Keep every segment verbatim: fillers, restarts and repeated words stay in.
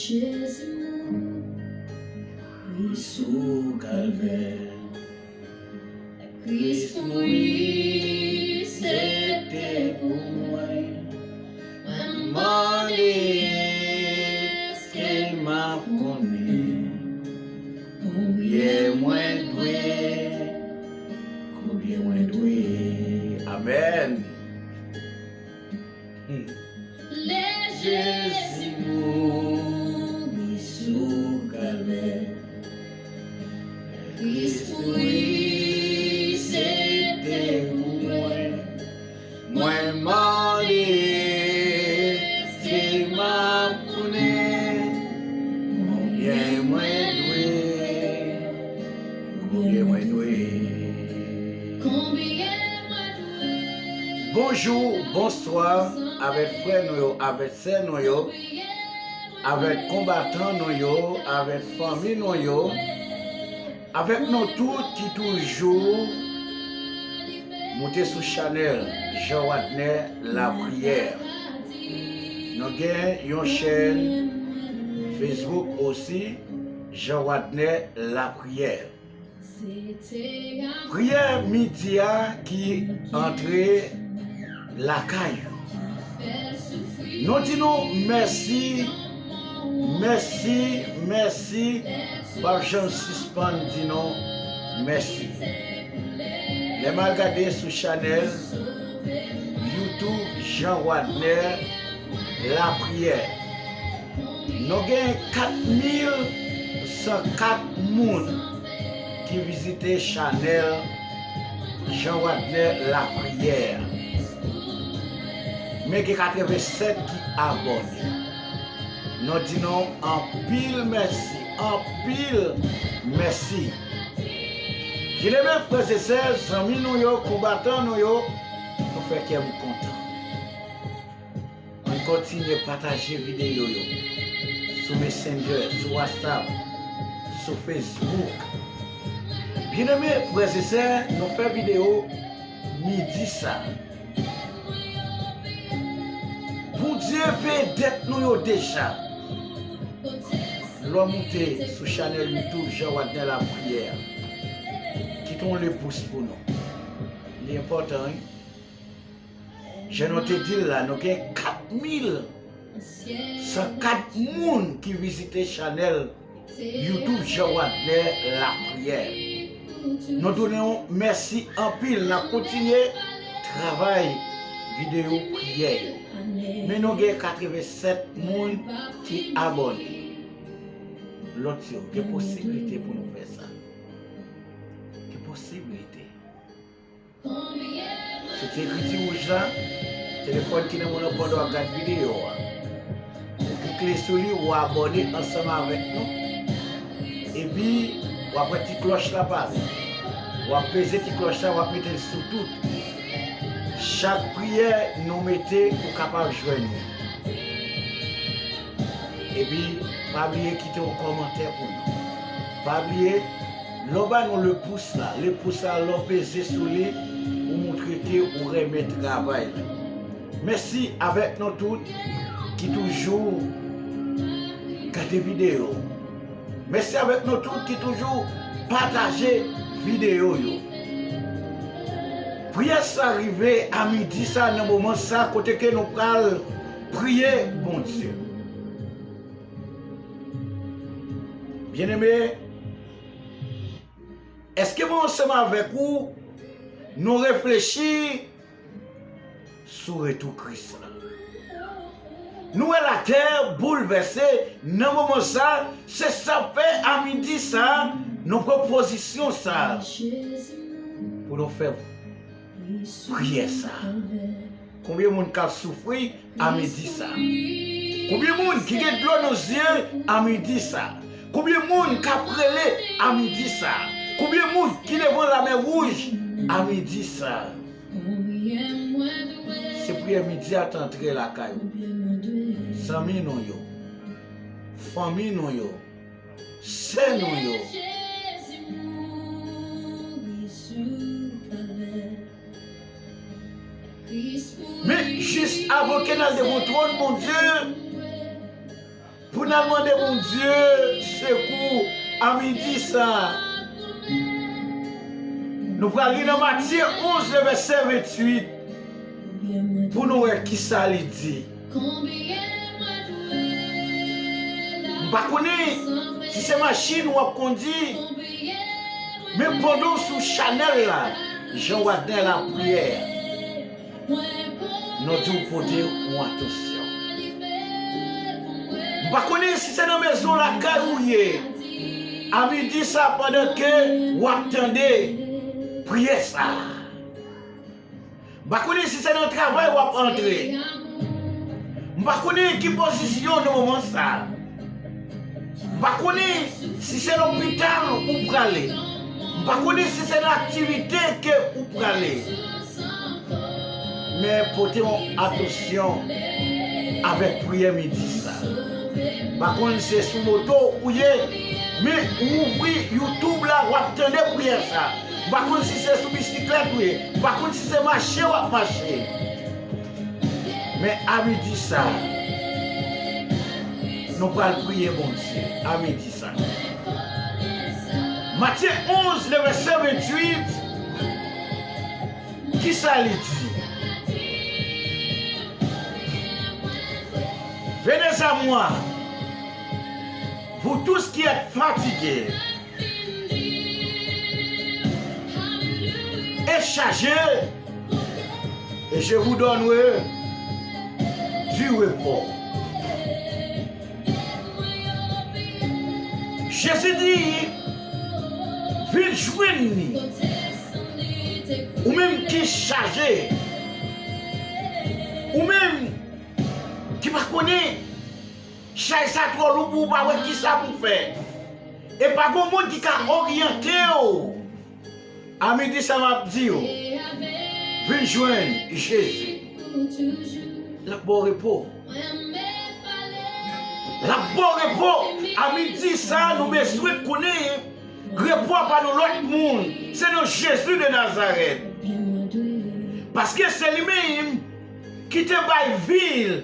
Jezi mouri sou Kalvè. Kris mouri, se te pou mwen. Mwen mande, èske m ap konnen konbyen mwen dwe? Konbyen mwen dwe? Amèn. Hmm. Lè Jezi mouri sou Kalvè, Kris mouri, se te pou mwen. Mwen mande, èske m ap konnen konbyen mwen dwe? Konbyen mwen dwe? Bonjou, bonswa, avèk frè nou yo, avèk sè nou yo, avèk konbatan nou yo, avèk fanmi nou yo, avèk nou tout ki toujou moute sou chanèl Jean Wadner Lapriyè. Nou gen yon chèn Facebook osi, Jean Wadner Lapriyè. Priyè midi a ki antre lakay ou. Nou di nou mèsi, mèsi, mèsi. M p ap janm sispann di nou mèsi. Lè m al gade sou chanèl YouTube Jean Wadner Lapriyè, nou gen kat mil san kat moun ki vizite chanèl Jean Wadner Lapriyè a. Men gen katrevennsèt ki abòne. Nou di nou anpil mèsi, anpil mèsi. Byeneme frè e sè, zanmi nou yo, konbatan nou yo, nou fè kè m kontan. Ann kontinye pataje videyo yo sou Messenger, sou WhatsApp, sou Facebook. Byeneme frè e sè, nou fè videyo midi sa. Bondye peye dèt nou yo deja. Lè w moute sou chanèl YouTube Jean Wadner Lapriyè a, kite yon le pouce pou nou. Li enpòtan, wi. Jan nou te di l la, nou gen kat mil san kat moun ki vizite chanèl YouTube Jean Wadner Lapriyè. Nou di nou mèsi anpil, n ap kontinye travay videyo priyè yo. Men nou gen katrevennsèt moun ki abòne. Lòt yo, gen posiblite pou nou fè sa. Gen posiblite. Sou ti ekriti wouj la, telefòn ki nan men w nan pandan w ap gad videyo a. Ou kle sou li, ou abòne ansanm avèk nou. Epi, w ap wè ti klòch la parèt. W ap peze ti klòch la, w ap mete l sou tout. Chak priyè nou mete, ou kapab jwenn li. Epi, pa bliye kite yon kòmantè pou nou. Pa bliye, lè w ba nou le pouce la, le pouce la, lè w peze sou li, ou montre ke ou renmen travay la. Mèsi avèk nou tout ki toujou gade videyo. Mèsi avèk nou tout ki toujou pataje videyo yo. Priyè sa rive a midi sa, nan moman sa, kote ke nou pral priye Bondye. Byeneme, èske mwen ansanm avèk ou, nou reflechi sou retou Kris la? Nou wè latè boulvèse nan moman sa, se sa fè a midi sa, nou pran pozisyon sa pou nou fè priyè sa. Konbyen moun k ap soufri a midi sa? Konbyen moun ki gen dlo nan zye a midi sa? Konbyen moun k ap rele a midi sa? Konbyen moun ki devan lamè wouj a midi sa? Se priyè midi a t antre lakay ou. Zanmi nou yo, fanmi nou yo, sè nou yo. Men jis avan ke n al devan twòn Bondye, pou N al mande Bondye sekou a midi sa. Nou pral li nan Matye onz, le vèsè venntuit, pou nou wè kisa li di. M pa konnen si se machin w ap kondi, men pandan w sou chanèl la, Jean Wadner Lapriyè, nou di w pote yon atansyon. M pa konnen si se nan mezon lakay ou ye, a midi sa, pandan ke w ap tande priyè sa. M pa konnen si se nan travay w ap antre. M pa konnen ki pozisyon nan moman sa. M pa konnen si se lopital ou prale. M pa konnen si se nan aktivite ke ou prale. Men pote yon atansyon avèk priyè midi sa. M pa konn si se sou moto ou ye, men ou ouvri YouTube la, w ap tande priyè sa. M pa konn si se sou bisiklèt ou ye. M pa konn si se mache w ap mache. Men a midi sa, nou pral priye Bondye. A midi sa. Matye onz, le vèsè venntuit, kisa li di? Venez à moi, vous tous qui êtes fatigués et chargés, et je vous donnerai du repos. Jezi di, vin jwenn li. Ou menm ki chaje, ou menm ki pa konnen chay sa twò lou pou ou, pa wè kisa pou fè. E pa gon moun ki ka oryante w. A midi sa m ap di w, vin jwenn Jezi. L ap ba w repo. L ap ba w repo. A midi sa, nou bezwen konnen repo a pa nan lòt moun, se nan Jezi de Nazarèt. Paske se li menm ki te bay vi l,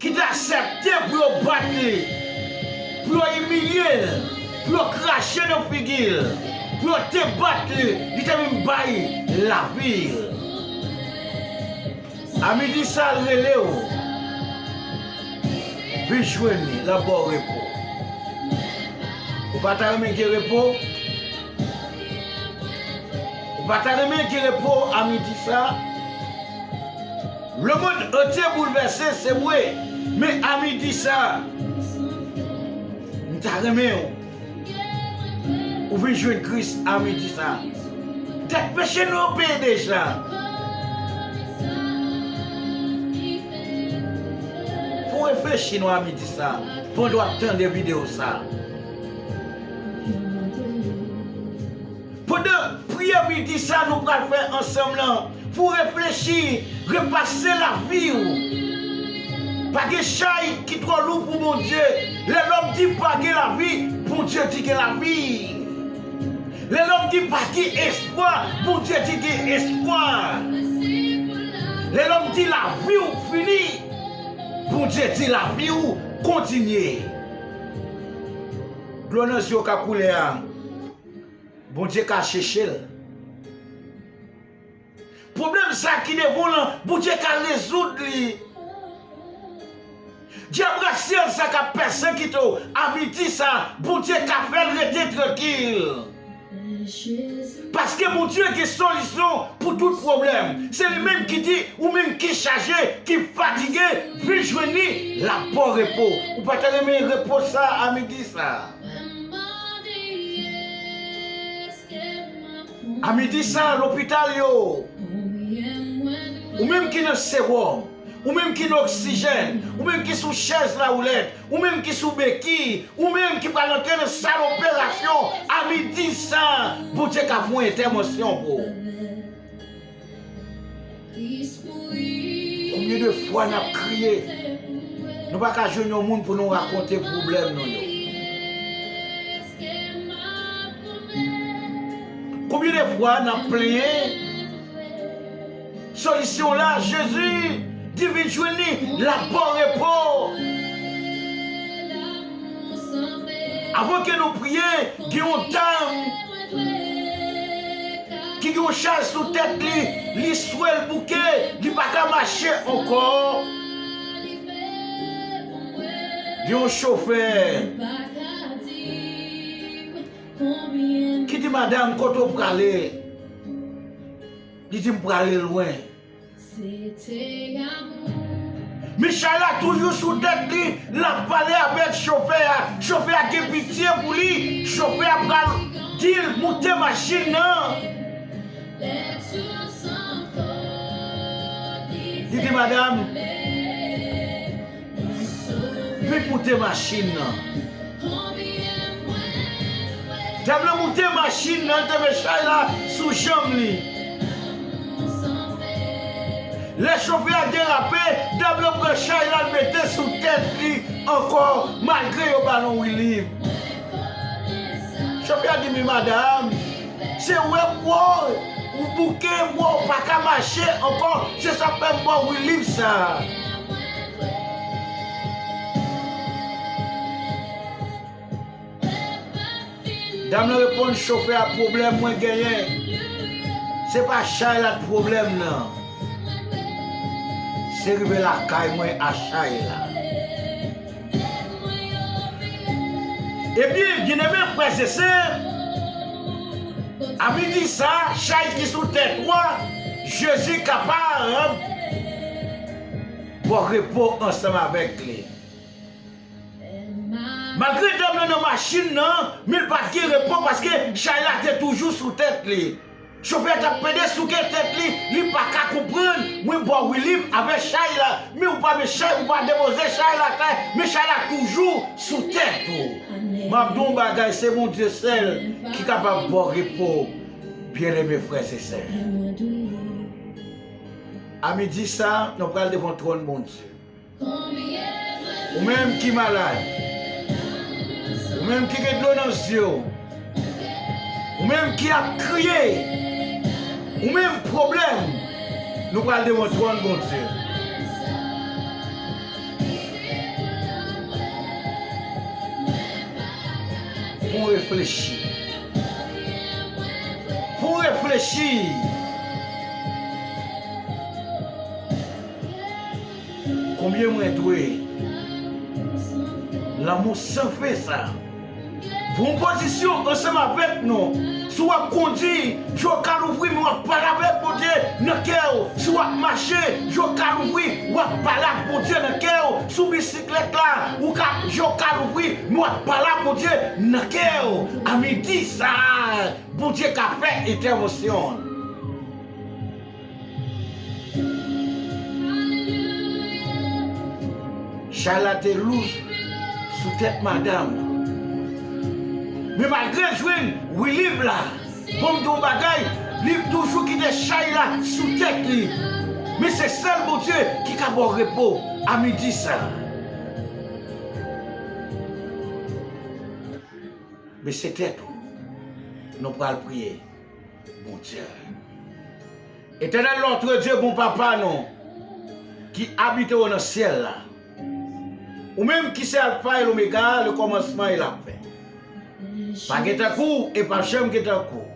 ki te aksepte pou yo bat li, pou yo imilye l, pou yo krache nan figi l, pou yo te bat li, li te vin bay lavi l. A midi sa, l rele w. Vin jwenn li, l ap ba w repo. Ou pa ta renmen gen repo? Ou pa ta renmen gen repo a midi sa? Lemonn antye boulvèse, se vre, men a midi sa, m ta renmen w, ou vin jwenn Kris a midi sa. Dèt peche nou yo peye deja. Fò w reflechi non a midi sa, pandan w ap tande videyo sa. Pandan priyè midi sa nou pral fè ansanm lan, fò w reflechi, repase lavi w. Pa gen chay ki twò lou pou Bondye. Lè lòm di pa gen lavi, Bondye di gen lavi. Lè lòm di pa gen espwa, Bondye di gen espwa. Lè lòm di lavi w fini, Bondye di lavi w kontinye. Dlo nan zye w k ap koule a, Bondye ka cheche l. Pwoblèm sa ki devan w lan, Bondye ka rezoud li. Dyab rasyèl sa k ap pèsekite w a midi sa, Bondye ka fè l rete trankil. Paske Bondye gen solisyon pou tout pwoblèm. Se li menm ki di, ou menm ki chaje, ki fatige, vin jwenn li, l ap ba w repo. Ou pa ta renmen repo sa a midi sa? A midi sa, lopital yo, ou menm ki nan sewòm, ou menm ki nan oksijèn, ou menm ki sou chèz lawoulèt, ou menm ki sou beki, ou menm ki pral antre nan sal operasyon, a midi sa, Bondye ka fè yon entèvansyon pou ou. Konbyen de fwa n ap kriye, nou pa ka jwenn yon moun pou nou rakonte pwoblèm nou yo? Konbyen de fwa n ap plenyen? Solisyon la, Jezi di vin jwenn li, l ap ba w repo. Avan ke nou priye, gen yon dam ki gen yon chay sou tèt li, li swe l bouke, li pa ka mache ankò. Gen yon chofè ki di, "Madanm, kote w prale?" Li di, "M prale lwen." Men chay la toujou sou tèt li, l ap pale avèk chofè a. Chofè a gen pitye pou li. Chofè a pral di l moute machin nan. Li di, "Madanm, vin moute machin nan." Dam nan moute machin nan, l te met chay la sou janm li. Lè chofè a derape, dam nan pran chay la, l mete sou tèt li ankò, malgre yo ba l yon wi-liv. Chofè a di, "Men madanm, se wè m wè w, ou bouke, m wè w pa ka mache ankò, se sa k fè m ba w wi-liv sa a." Dam nan reponn chofè a, "Pwoblèm mwen genyen, se pa chay la k pwoblèm nan, se rive lakay mwen a chay la." Ebyen, byeneme frè e sè, a midi sa, chay ki sou tèt ou a, Jezi kapab ba w repo ansanm avèk li. Malgre dam nan nan machin nan, men l pa t gen repo paske chay la te toujou sou tèt li. Chofè a t ap pede souke tèt li, li pa ka konprann. Mwen ba w wi-liv avèk chay la, men ou pa met chay, ou pa depoze chay la atè, men chay la toujou sou tèt ou. M ap di w yon bagay, se Bondye sèl ki kapab ba w repo, byeneme frè e sè. A midi sa, nou pral devan twòn Bondye. Ou menm ki malad, ou menm ki gen dlo nan zye w, ou menm ki ap kriye, ou menm pwoblèm, nou pral devan twòn Bondye. Fè w reflechi. Fè w reflechi. Konbyen mwen dwe lanmou san fen sa a? Pran pozisyon ansanm avèk nou. Si w ap kondi, je w ka louvri, men w ap pale avèk Bondye nan kè w. Si w ap mache, je w ka louvri, w ap pale ak Bondye nan kè w. Sou bisiklèt la, ou ka, je w ka louvri, men w ap pale ak Bondye nan kè w. A midi sa a, Bondye ka fè entèvansyon l. Chay la te lou sou tèt madanm nan. Men malgre l jwenn wi-liv la, bon, m di w bagay, li toujou kite chay la sou tèt li. Men se sèl Bondye ki ka ba w repo a midi sa a. Bese tèt ou. Nou pral priye Bondye. Etènèl, notre Dieu, bon papa nou, ki abite o nan syèl la. Ou menm ki se Alfa e Lomega, le kòmansman e lafen. Pa gen tankou w e p ap janm gen tankou w.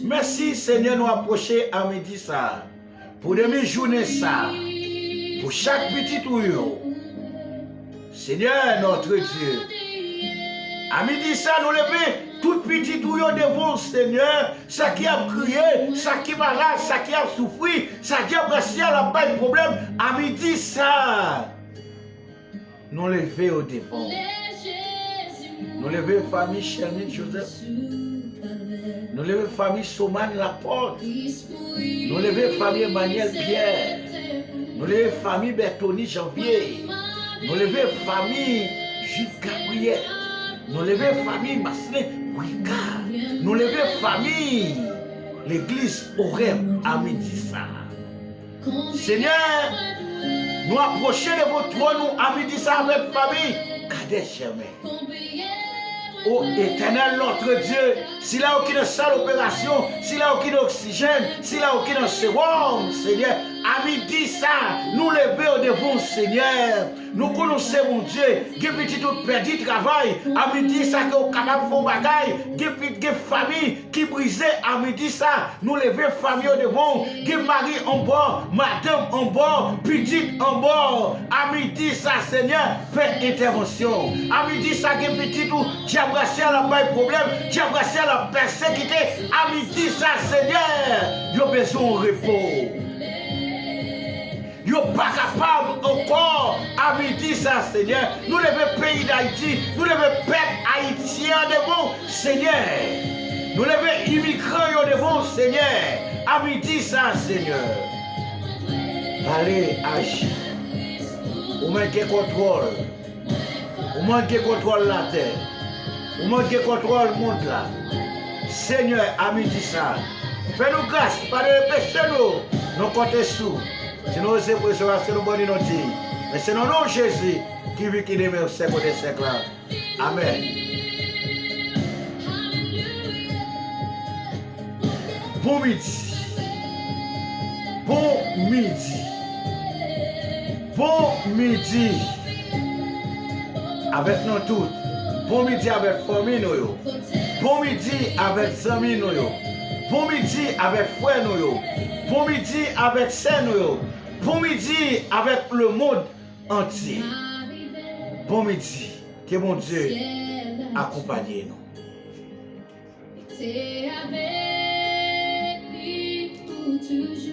Mèsi, Senyè, nou apwoche a midi sa a, pou demi jounen sa a, pou chak pitit ou yo. Senyè, notre Dieu, a midi sa a, nou leve tout pitit ou yo devan w, Senyè, sa ki ap kriye, sa ki malad, sa ki ap soufri, sa ki ap resi al ap bay pwoblèm, a midi sa a. Nou leve yo devan w. Nou leve fanmi Shermine Joseph. Nou leve fanmi Soman Laporte. Nou leve fanmi Emmanuel Pierre. Nou leve fanmi Bertony Janvier. Nou leve fanmi Jude Gabriel. Nou leve fanmi Marcelin Ricard. Nou leve fanmi legliz Oreb a midi sa a. Senyè, nou apwoche devan twòn ou a midi sa avèk fanmi Cadet Germain. O Etènèl, notre Dieu, sila yo ki nan sal operasyon, sila yo ki nan oksijèn, sila yo ki nan sewòm, Senyè, A midi sa, nou leve yo devan w, Senyè. Nou konnen w se Bondye. Gen pitit ou t pèdi travay. A midi sa, ke w kapab fè yon bagay. Gen pit, gen fanmi ki brize. A midi sa, nou leve fanmi yo devan w. Gen mari anbò, madanm anbò, pitit anbò. A midi sa, Senyè, fè entèvansyon. A midi sa, gen pitit ou, dyab rasyal ap bay pwoblèm, dyab rasyal ap pèsekite. A midi sa, Senyè, yo bezwen yon repo. Yo pa kapab ankò. A midi sa, Senyè, nou leve peyi Dayiti, nou leve pèp ayisyen an devan w, Senyè. Nou leve imigran yo devan w, Senyè. A midi sa, Senyè, pale, aji. Ou menm gen kontwòl. Ou menm gen kontwòl latè. Ou menm gen kontwòl mond la. Senyè, a midi sa, fè nou gras, padone peche nou. Nou konte sou. Si nou oze prezan, paske nou ban li non diy. Men se nan non Jezi ki viv, ki demere syèk dè syèk la. Amèn. Bon midi. Bon midi. Bon midi avèk nou tout. Bon midi avèk fanmi nou yo. Bon midi avèk zanmi nou yo. Bon midi avèk frè nou yo. Bon midi avèk sè nou yo. Bon midi avèk lemonn antye. Bon midi. Ke Bondye akonpanye nou. Te avèk li pou toujou.